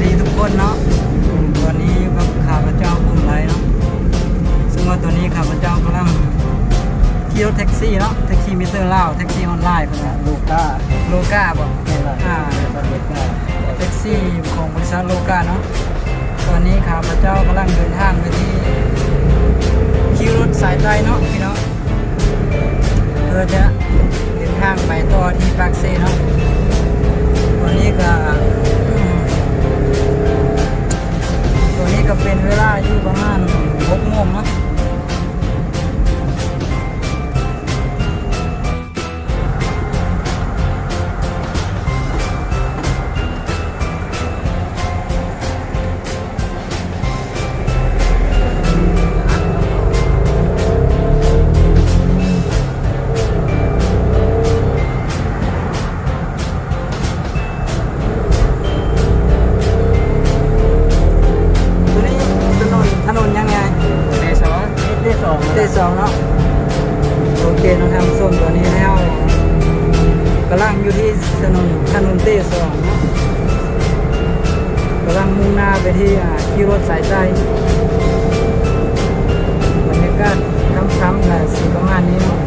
ດີທຸກຄົນເນາະ, ຕອນນີ້ຢູ່ກັບຂ້າພະເຈົ້າ ບຸນໄລເນາະ. ເຊິ່ງວ່າຕອນນີ້ຂ້າພະເຈົ້າກຳລັງຂີ່ລົດແທັກຊີເນາະ, ແທັກຊີມິເຕີລາວ, ແທັກຊີອອນລາຍພຸ້ນນະ. ໂລກາ ໂລກາບໍ? ແມ່ນລະ ອ່າ ແທັກຊີຂອງບໍລິສັດໂລກາເນາະ. ຕອນນີ້ຂ້າພະເຈົ້າກຳລັງເດີນທາງໄປທີ່ຄິວລົດສາຍໃຕ້ເນາະ ພີ່ນ້ອງ. ເພື່ອຈະເດີນທາງໄປຕໍ່ທີ່ປາກເຊເນາະ. ຕອນນີ້ກໍ ຕອນນີ້ກໍເປັນເວລາຢູ່ປະມານຫົກໂມງເນາະ. ຕົວນີ້ຖະໜົນ ຖະໜົນຫຍັງແດ່? ເຕສອງ ເຕສອງ ເຕສອງເນາະ. ໂອເຄເນາະທ່ານຜູ້ຊົມ, ຕອນນີ້ເຮົາກຳລັງຢູ່ທີ່ຖະໜົນ ຖະໜົນເຕສອງເນາະ, ກຳລັງມຸ່ງໜ້າໄປທີ່ ອ່າ ຄິວລົດສາຍໃຕ້. ບັນຍາກາດຄ່ຳໆ ກໍຊິປະມານນີ້ເນາະ.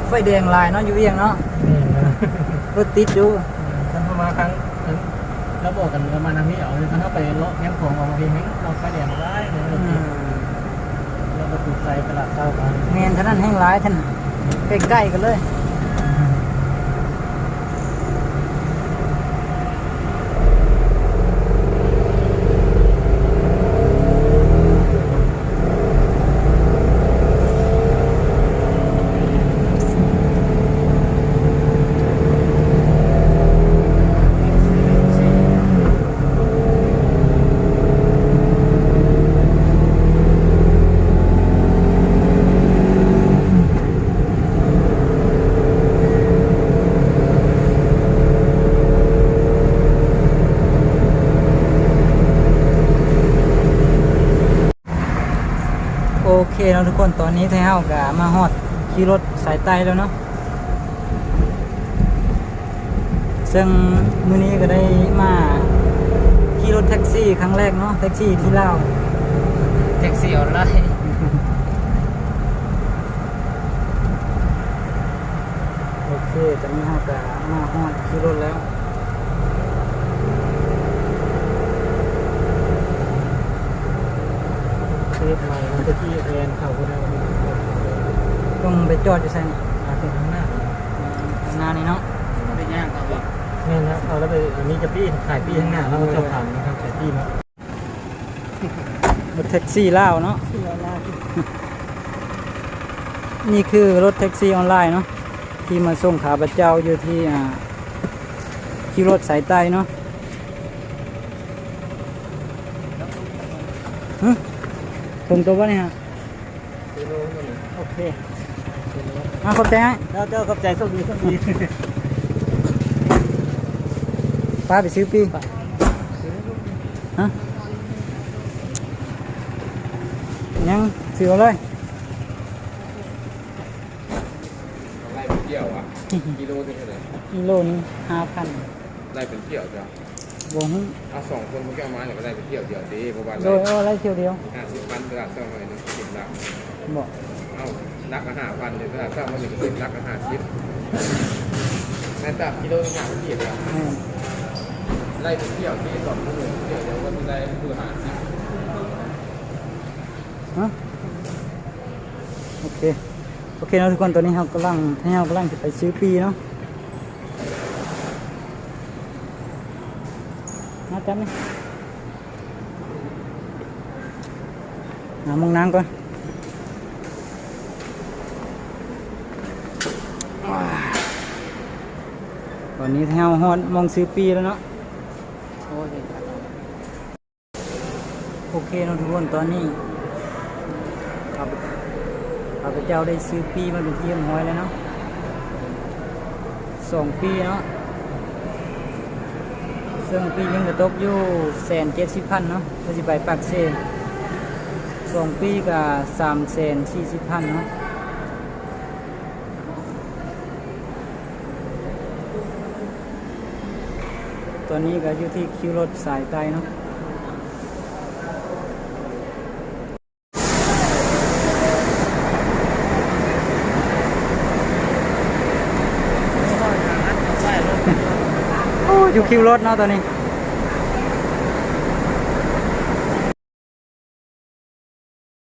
ໄຟແດງຫຼາຍເນາະ ຢູ່ວຽງເນາະ. ແມ່ນນະ ລົດຕິດຢູ່. ຄັນເຮົາມາທາງ ລະບອກກັນວ່າມາທາງນີ້ເອົາ, ຄັນເຮົາໄປເລາະແຄມຂອງອອກມາພີ້ແຮງເນາະ, ໄຟແດງຫຼາຍເນາະ. ອືມ ແລ້ວກໍໄປຕະຫຼາດເຊົ້າກັນ. ແມ່ນ, ທາງນັ້ນແຮງຫຼາຍ, ທາງໃກ້ໆກັນເລີຍ. ເນາະທຸກຄົນ, ຕອນນີ້ໄທເຮົາກະມາຮອດຄິວລົດສາຍໃຕ້ແລ້ວເນາະ. ເຊິ່ງມື້ນີ້ກະໄດ້ມາຂີ່ລົດແທັກຊີຄັ້ງແລກເນາະ, ແທັກຊີທີ່ລາວ ແທັກຊີອອນລາຍ. ໂອເຄ, ຕອນນີ້ເຮົາກະມາຮອດຄິວລົດແລ້ວ. ເຮັດໃໝ່ ມັນຕະກີ້ແລ່ນເຂົ້າບໍ່ໄດ້. ຕ້ອງໄປຈອດຢູ່ໃສນີ້? ອາ ຈອດຂ້າງໜ້າ. ອືມ ຂ້າງໜ້ານີ້ເນາະ. ໄປຍ່າງເຂົ້າບໍ່? ແມ່ນແລ້ວ, ເອົາແລ້ວໄປ ມີຈະປີ້ ຂາຍປີ້ຂ້າງໜ້າ ແລ້ວມາສອບຖາມນະຄັບ ຂາຍປີ້ເນາະ. ລົດແທັກຊີລາວເນາະ. ນີ້ຄືລົດແທັກຊີອອນລາຍເນາະ ທີ່ມາສົ່ງຂ້າພະເຈົ້າຢູ່ທີ່ ອ່າ ຄິວລົດສາຍໃຕ້ເນາະ. ຫຶ ເຖິງໂຕບໍ່ນີ້ຮະ? ໂອເຄ ອາ ຂອບໃຈອ້າຍ. ເຈົ້າ ເຈົ້າ ຂອບໃຈ. ໂຊກດີ ໂຊກດີ. ປ້າໄປຊື້ປີ້. ຮະ ຍັງ ຊື້ເອົາເລີຍ. ໄລ່ໄປທ່ຽວອະ ກິໂລເທົ່າໃດ? ກິໂລໜຶ່ງຫ້າພັນ. ໄລ່ເປັນທ່ຽວຈ້ະ? ບໍ່ຮູ້. ເອົາສອງຄົນພວກເຈົ້າມານີ້ກະໄດ້ໄປທ່ຽວດຽວເດ້ ເພາະວ່າ ໂດຍ ເອົາໄດ້ທ່ຽວດຽວ. ຫ້າສິບພັນ ຕະຫຼາດເຊົ້າໜ້ອຍໜຶ່ງ ສິບຫຼັກ. ບໍ່ ເອົາຫຼັກລະຫ້າພັນເດ້ ຕະຫຼາດເຊົ້າໜ້ອຍໜຶ່ງ ສິບຫຼັກກະຫ້າສິບ ໃນຕະຫຼາດກິໂລໜຶ່ງຫ້າພັນກີບ. ແມ່ນ. ໄລ່ໄປທ່ຽວເດ້ ສອງຄົນເດີ ທ່ຽວດຽວກະໄດ້ຄືຫ້າສິບ. ຮະ ໂອເຄ ໂອເຄເນາະທຸກຄົນ, ຕອນນີ້ເຮົາກຳລັງ ເຮົາກຳລັງຈະໄປຊື້ປີ້ເນາະ. ມາຈັບນີ້ ຫາໝ່ອງນັ່ງກ່ອນ. ຕອນນີ້ເຮົາຮອດໝ່ອງຊື້ປີ້ແລ້ວເນາະ. ໂອ້ຍ ໂອເຄເນາະທຸກຄົນ, ຕອນນີ້ຂ້າພະ ຂ້າພະເຈົ້າໄດ້ຊື້ປີ້ມາເປັນທີ່ຮຽບຮ້ອຍແລ້ວເນາະ ສອງປີ້ເນາະ. ເຊິ່ງປີ້ໜຶ່ງກະຕົກຢູ່ແສນເຈັດສິບພັນເນາະ ເພື່ອຊິໄປປາກເຊ, ສອງປີ້ກະສາມແສນສີ່ສິບພັນເນາະ. ຕອນນີ້ກະຢູ່ທີ່ຄິວລົດສາຍໃຕ້ເນາະ. ໂອ້ ຢູ່ຄິວລົດເນາະຕອນນີ້.